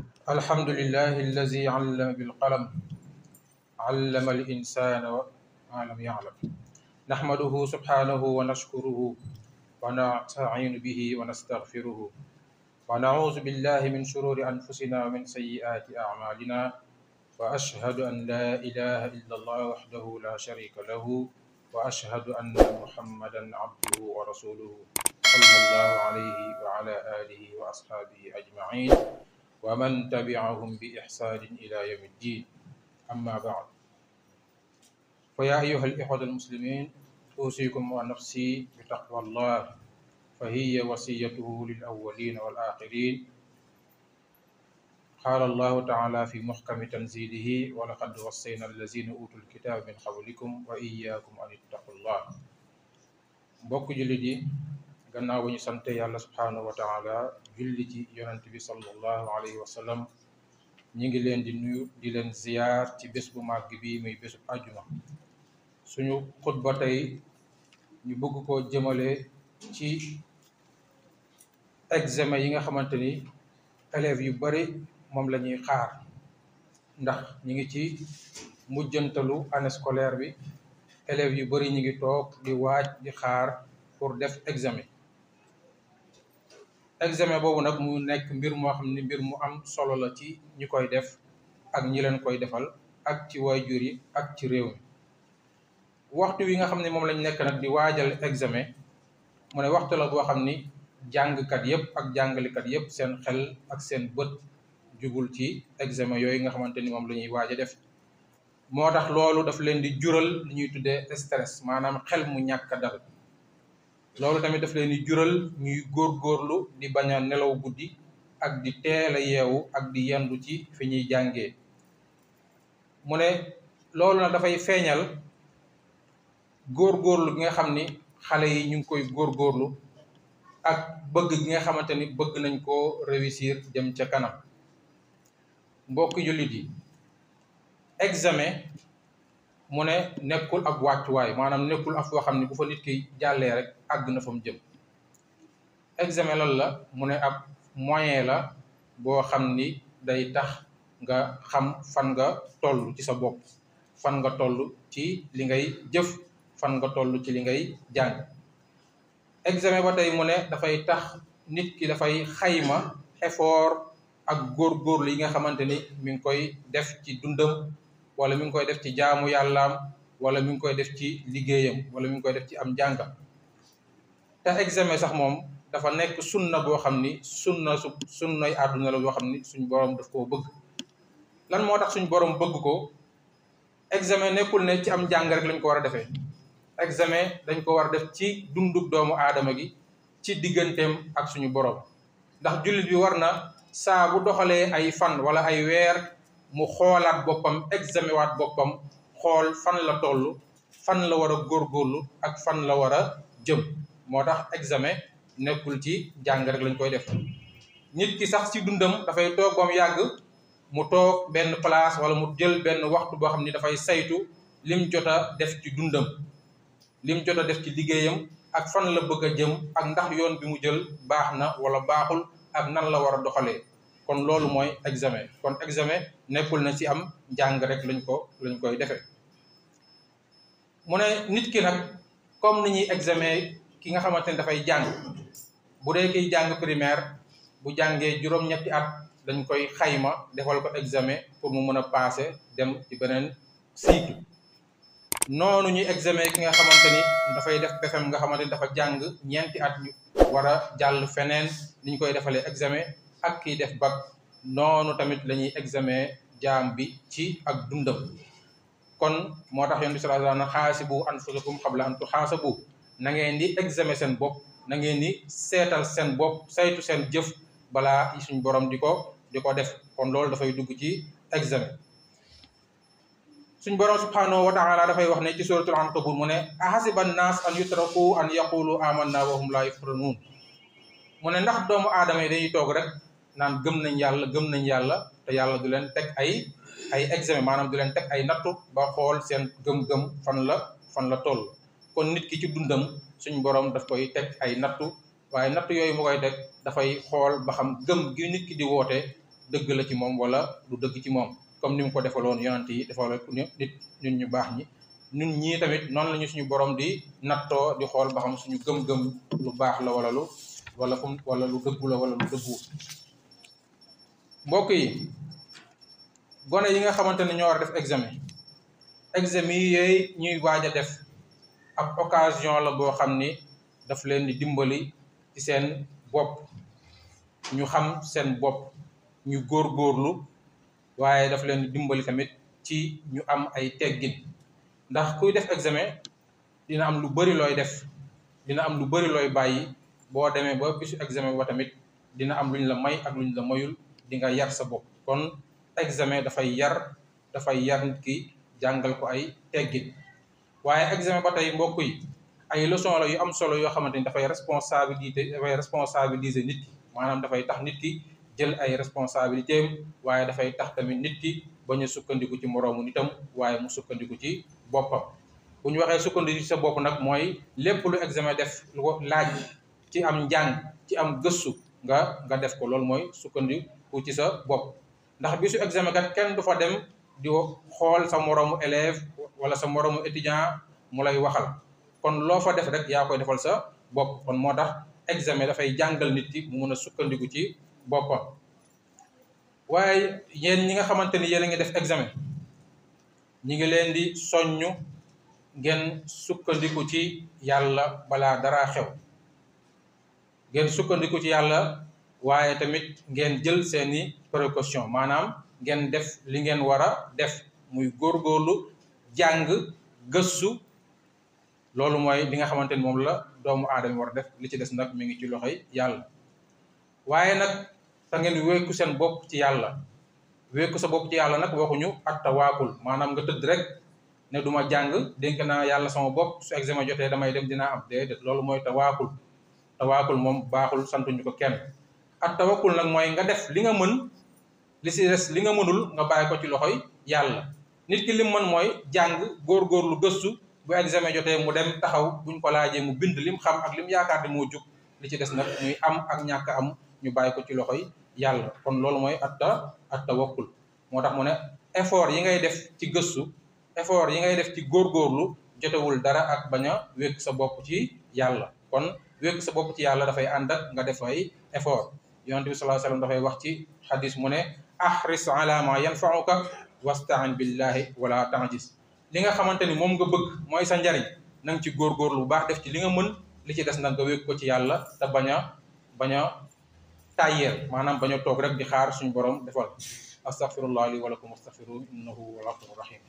الحمد لله الذي علم بالقلم علم الإنسان ما لم يعلم نحمده سبحانه ونشكره ونستعين به ونستغفره ونعوذ بالله من شرور أنفسنا ومن سيئات أعمالنا وأشهد أن لا إله إلا الله وحده لا شريك له وأشهد أن محمدا عبده ورسوله صلى الله عليه وعلى آله وأصحابه أجمعين ومن تبعهم بإحسان إلى يوم الدين أما بعد فيا أيها الإخوة المسلمين أوصيكم ونفسي بتقوى الله فهي وصيته للأولين والآخرين قال الله تعالى في محكم تنزيله ولقد وصينا الذين أوتوا الكتاب من قبلكم وإياكم أن اتقوا الله mbokk jullit yi gannaaw ba ñu sante yàlla subhanahu wa taala julli ci yonent bi sallallahu alayhi wa sallam ñi ngi leen di nuyu di leen ziyaar ci bés bu màgg bi muy bésu àjjuma suñu xutba tey ñu bëgg koo jëmale ci examen yi nga xamante ni élèves yu bari moom la ñuy xaar ndax ñi ngi ci mujjantalu année scolaire bi élèves yu bari ñi ngi toog di waaj di xaar pour def examen boobu nag mu nekk mbir moo xam ne mbir mu am solo la ci ñi koy def ak ñi leen koy defal ak ci waajur yi ak ci réew mi waxtu wi nga xam ne moom lañ nekk nag di waajal examen mu ne waxtu la boo xam ni jàngkat yëpp ak jàngalekat yëpp seen xel ak seen bët jubul ci examen yooyu nga xamante ni moom la ñuy waaj a def moo tax loolu daf leen di jural li ñuy tuddee stress maanaam xel mu ñàkk a dal loolu tamit daf leen di jural ñuy góorgóorlu di bañ a nelaw guddi ak di teel a yeewu ak di yendu ci fi ñuy jàngee mu ne loolu nag dafay feeñal góorgóorlu gi nga xam ni xale yi ñu ngi koy góorgóorlu ak bëgg gi nga xamante ni bëgg nañ koo réussir jëm ca kanam mbokk jullit yi examen mu ne nekkul ab wàccuwaay maanaam nekkul af foo xam ne bu fa nit ki jàllee rek àgg na fa mu jëm examen lan la mu ne ab moyen la boo xam ni day tax nga xam fan nga toll ci sa bopp fan nga toll ci li ngay jëf fan nga toll ci li ngay jàng examen ba tey mu ne dafay tax nit ki dafay xayma effort ak góorgóorlu yi nga xamante ni mi ngi koy def ci dundam wala mi ngi koy def ci jaamu yàllaam wala mi ngi koy def ci liggéeyam wala mi ngi koy def ci am njàngam te examen sax moom dafa nekk sunna boo xam ni sunnay àdduna la boo xam ni suñ borom daf koo bëgg lan moo tax suñ borom bëgg ko examen nekkul ne ci am njàng rek lañ ko war a defee examen dañ ko war a def ci dundug doomu aadama gi ci digganteem ak suñu borom ndax jullit bi war na saa bu doxalee ay fan wala ay weer mu xoolaat boppam examen waat boppam xool fan la toll fan la war a góorgóorlu ak fan la war a jëm moo tax examen nekkul ci jàng rek lañ koy def nit ki sax ci dundam dafay toog ba mu yàgg mu toog benn place wala mu jël benn waxtu boo xam ni dafay saytu lim jot a def ci dundam lim jot a def ci liggéeyam ak fan la bëgg a jëm ak ndax yoon bi mu jël baax na wala baaxul ak nan la war a doxalee kon loolu mooy examen kon examen nekkul na ci am njàng rek lañ koy defee mu ne nit ki nag comme ni ñuy examen ki nga xamante ne dafay jàng bu dee kiy jàng primaire bu jàngee juróom-ñetti at dañ koy xayma defal ko examen pour mu mën a passer dem ci beneen cycle noonu ñuy examen ki nga xamante ni dafay def BFEM nga xamante ni dafa jàng ñeenti at ñu war a jàll feneen ni ñu koy defalee examen ak kiy def bac noonu tamit la ñuy examen jaam bi ci ak dundam kon moo tax yonent bi sallallahu alayhi wa sallam xaasibu anfusakum qabla an tuxaasabu na ngeen di examen seen bopp na ngeen di seetal seen bopp saytu seen jëf balaa suñ borom di ko def kon loolu dafay dugg ci examen suñ borom subhanahu wa taala dafay wax ne ci suratul ankabut mu ne ahasiba an-naas an yutraku an yaqulu amanna wa hum la yuftanun mu ne ndax doomu aadama yi dañuy toog rek naan gëm nañ yàlla te yàlla du leen teg ay examen maanaam du leen teg ay nattu ba xool seen gëm-gëm fan la toll kon nit ki ci dundam suñ borom daf koy teg ay nattu waaye nattu yooyu mu koy teg dafay xool ba xam gëm gi nit ki di woote dëgg la ci moom wala du dëgg ci moom comme ni mu ko defaloon yonent yi defal nit ñun ñu baax ñi ñun ñii tamit noonu la ñu suñu borom di nattoo di xool ba xam suñu gëm-gëm lu baax la wala lu dëggu la wala lu dëggu. mbokk yi gone yi nga xamante ne ñoo war a def examen yi yooyu ñuy waaj a def ab occasion la boo xam ni daf leen di dimbali ci seen bopp ñu xam seen bopp ñu góorgóorlu waaye daf leen di dimbali tamit ci ñu am ay teggin ndax kuy def examen dina am lu bari looy def dina am lu bari looy bàyyi boo demee ba bisu examen ba tamit dina am luñ la may ak luñ la mayul di nga yar sa bopp kon examen dafay yar nit ki jàngal ko ay teggin waaye examen ba tey mbokk yi ay leçon la yu am solo yoo xamante ni dafay responsabiliser nit ki maanaam dafay tax nit ki jël ay responsabilités waaye dafay tax tamit nit ki bañ a sukkandiku ci moroomu nitam waaye mu sukkandiku ci boppam bu ñu waxee sukkandiku ci sa bopp nag mooy lépp lu examen def lu ko laaj ci am njàng ci am gëstu nga def ko loolu mooy sukkandiku ci sa bopp ndax bisu examen kat kenn du fa dem di xool sa moroomu élève wala sa moroomu étudiant mu lay waxal kon loo fa def rek yaa koy defal sa bopp kon moo tax examen dafay jàngal nit ki mu mun a sukkandiku ci boppam waaye yéen ñi nga xamante ni yéen a ngi def examen ñi ngi leen di soññu ngeen sukkandiku ci yàlla balaa dara xew ngeen sukkandiku ci yàlla waaye tamit ngeen jël seeni précaution maanaam ngeen def li ngeen war a def muy góorgóorlu jàng gëstu loolu mooy li nga xamante ni moom la doomu aadama war a def li ci des nag mi ngi ci loxoy yàlla waaye nag te ngeen wékku seen bopp ci yàlla wékku sa bopp ci yàlla nag waxuñu at tawaakul maanaam nga tëdd rek ne du ma jàng dénk naa yàlla sama bopp su examen jotee damay dem dinaa am déedéet loolu mooy tawaakul moom baaxul santuñu ko kenn at tawakkul nag mooy nga def li nga mën li si des li nga mënul nga bàyyi ko ci loxoy yàlla nit ki lim mën mooy jàng góorgóorlu gëstu bu examen jotee mu dem taxaw buñ ko laajee mu bind lim xam ak lim yaakaar ne moo jug li ci des nag ñuy am ak ñàkk am ñu bàyyi ko ci loxoy yàlla kon loolu mooy at tawakkul moo tax mu ne effort yi ngay def ci gëstu effort yi ngay def ci góorgóorlu jotewul dara ak bañ a wékk sa bopp ci yàlla kon wékk sa bopp ci yàlla dafay ànd ak nga def ay effort yonent bi sallallahu alayhi wasallam dafay wax ci xadis mu ne ahris ala ma yanfa'uka wastain billahi wala ta'jis li nga xamante ni moom nga bëgg mooy sa njariñ na nga ci góorgóorlu bu baax def ci li nga mën li ci des nag nga wékk ko ci yàlla te bañ a tàyyeel maanaam bañ a toog rek di xaar suñu borom defal astaghfirullah li wa lakum astaghfiru innahu huwal ghafurur rahim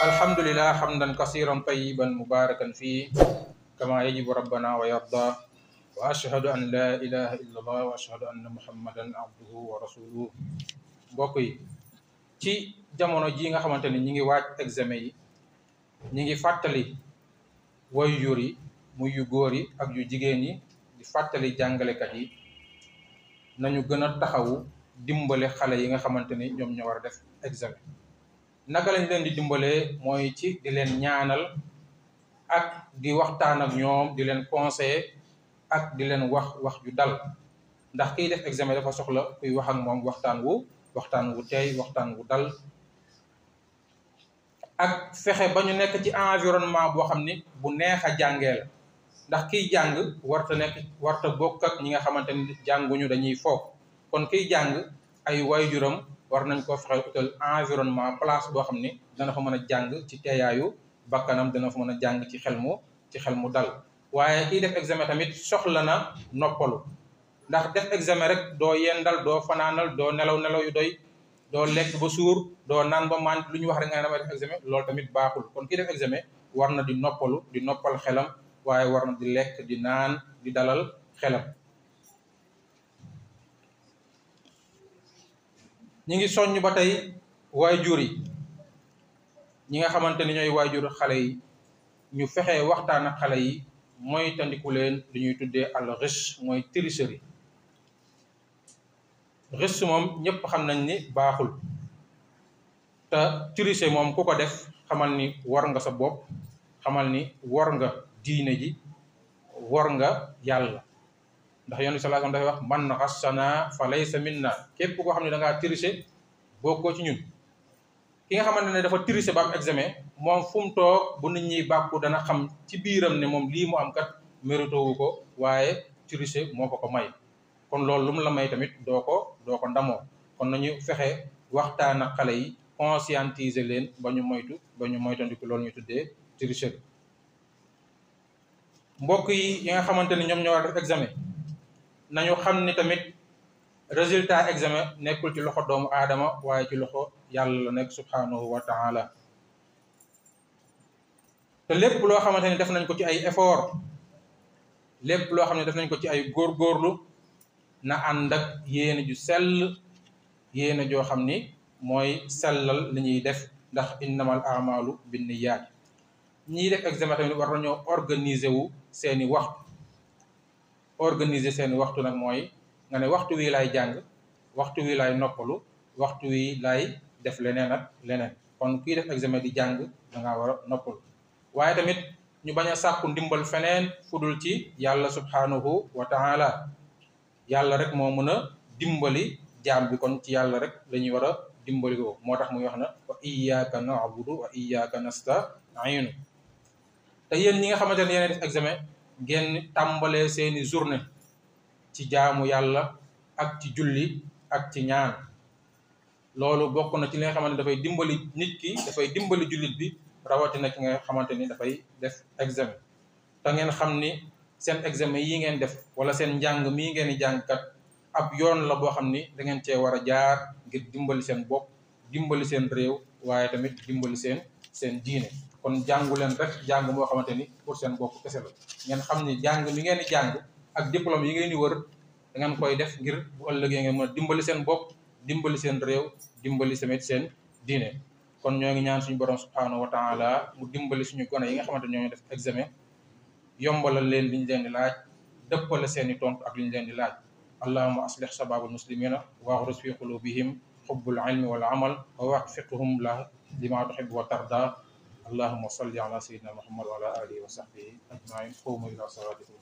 alhamdulillah hamdan kasiran tayyiban mubarakan fi kama yajibu rabbana wa yarda wa ashhadu an la ilaha illa allah wa ashhadu anna muhammadan abduhu wa rasuluhu mbokk yi ci jamono ji nga xamante ni ñi ngi waaj examen yi ñi ngi fàttali waajur yi muy yu góor yi ak yu jigéen yi di fàttali jàngalekat yi nañu gën a taxawu dimbale xale yi nga xamante ni ñoom ñoo war a def examen naka lañ leen di dimbalee mooy ci di leen ñaanal ak di waxtaan ak ñoom di leen conseiller ak di leen wax ju dal ndax kiy def examen dafa soxla kuy wax ak moom waxtaan wu teey waxtaan wu dal ak fexe ba ñu nekk ci environnement boo xam ni bu neex a jàngee la ndax kiy jàng warta bokk ak ñi nga xamante ni jànguñu dañuy foog kon kiy jàng ay waajuram war nañ ko fexe utal environnement place boo xam ni dana fa mën a jàng ci teeyaayu bakkanam dana fa mën a jàng ci xel mu dal waaye kiy def examen tamit soxla na noppalu ndax def examen rek doo yendal doo fanaanal doo nelaw yu doy doo lekk ba suur doo naan ba maan lu ñu wax rek nga ne damay def examen loolu tamit baaxul kon kiy def examen war na di noppalu di noppal xelam waaye war na di lekk di naan di dalal xelam ñi ngi soññ ba tey waajur yi ñi nga xamante ni ñooy waajur xale yi ñu fexe waxtaan ak xale yi mooy tandiku leen lu ñuy tuddee al ghish mooy tricherie. ghish moom ñëpp xam nañ ni baaxul te tricher moom ku ko def xamal ni war nga sa bopp, xamal ni war nga diine ji, war nga yàlla. ndax Yonent bi sallallahu alayhi wasallam dafay wax man ghassana fa laysa minna, képp koo xam ne da ngaa tricher bokkoo ci ñun. ki nga xamante ne dafa tricher ba am examen moom fu mu toog bu nit ñi bàkku dana xam ci biiram ne moom lii mu am kat mérito wu ko, waaye tricher moo ko may. kon loolu lu mu la may tamit doo ko ndamoo. kon nañu fexe waxtaan ak xale yi conscientiser leen ba ñu moytandiku loolu ñu tuddee tricherie. mbokk yi nga xamante ni ñoom ñoo war a def examen nañu xam ni tamit résultat examen nekkul ci loxo doomu aadama waaye ci loxo yàlla la nekk subhanahu wa taala. te lépp loo xamante ni def nañ ko ci ay effort, lépp loo xam ne def nañ ko ci ay góorgóorlu na ànd ak yéene ju sell, yéene joo xam ni mooy sellal li ñuy def, ndax innamal a'malu binniyaat. ñiy def examen tamit war nañoo organiser wu seeni waxtu. organiser seeni waxtu nag mooy nga ne waxtu wi lay jàng, waxtu wi lay noppalu, waxtu wi lay def leneen ak leneen. kon kuy def examen di jàng da ngaa war a noppalu. waaye tamit ñu bañ a sàkku ndimbal feneen fudul ci yàlla subhanahu wa taala. yàlla rek moo mën a dimbali jaam bi, kon ci yàlla rek lañuy war a dimbali ko. moo tax muy wax na wa iyyaka na'budu wa iyyaka nasta'inu. te yéen ñi nga xamante ne yéen def examen ngeen tàmbalee seeni journée ci jaamu yàlla ak ci julli ak ci ñaan. loolu bokk na ci li nga xamante ne dafay dimbali nit ki, dafay dimbali jullit bi, rawatina ki nga xamante ni dafay def examen. te ngeen xam ni seen examen yi ngeen def wala seen njàng mii ngeen di jàngkat ab yoon la boo xam ni da ngeen cee war a jaar ngir dimbali seen bopp, dimbali seen réew, waaye tamit dimbali seen diine. kon jàngu leen rek jàng moo xamante ni pour seen bopp kese la. ngeen xam ni jàng mi ngeen di jàng ak diplôme yi ngeen di wër da ngeen koy def ngir bu ëllëgee ngeen mën a dimbali seen bopp, dimbali seen réew, dimbali tamit seen diine. kon ñoo ngi ñaan suñu borom subhanahu wa taala mu dimbali suñu gone yi nga xamante ñoo ngi def examen, yombalal leen li ñu leen di laaj, dëppale seeni tontu ak li ñu leen di laaj. allahumma aslih sababal muslimina waghrus fi qulubihim hubbul ilmi wal amal wa waffiqhum lima tuhibbu wa tarda. allahumma salli ala sayyidina muhammad wa ala alihi wa sahbihi ajma'in. qumu ila salatikum.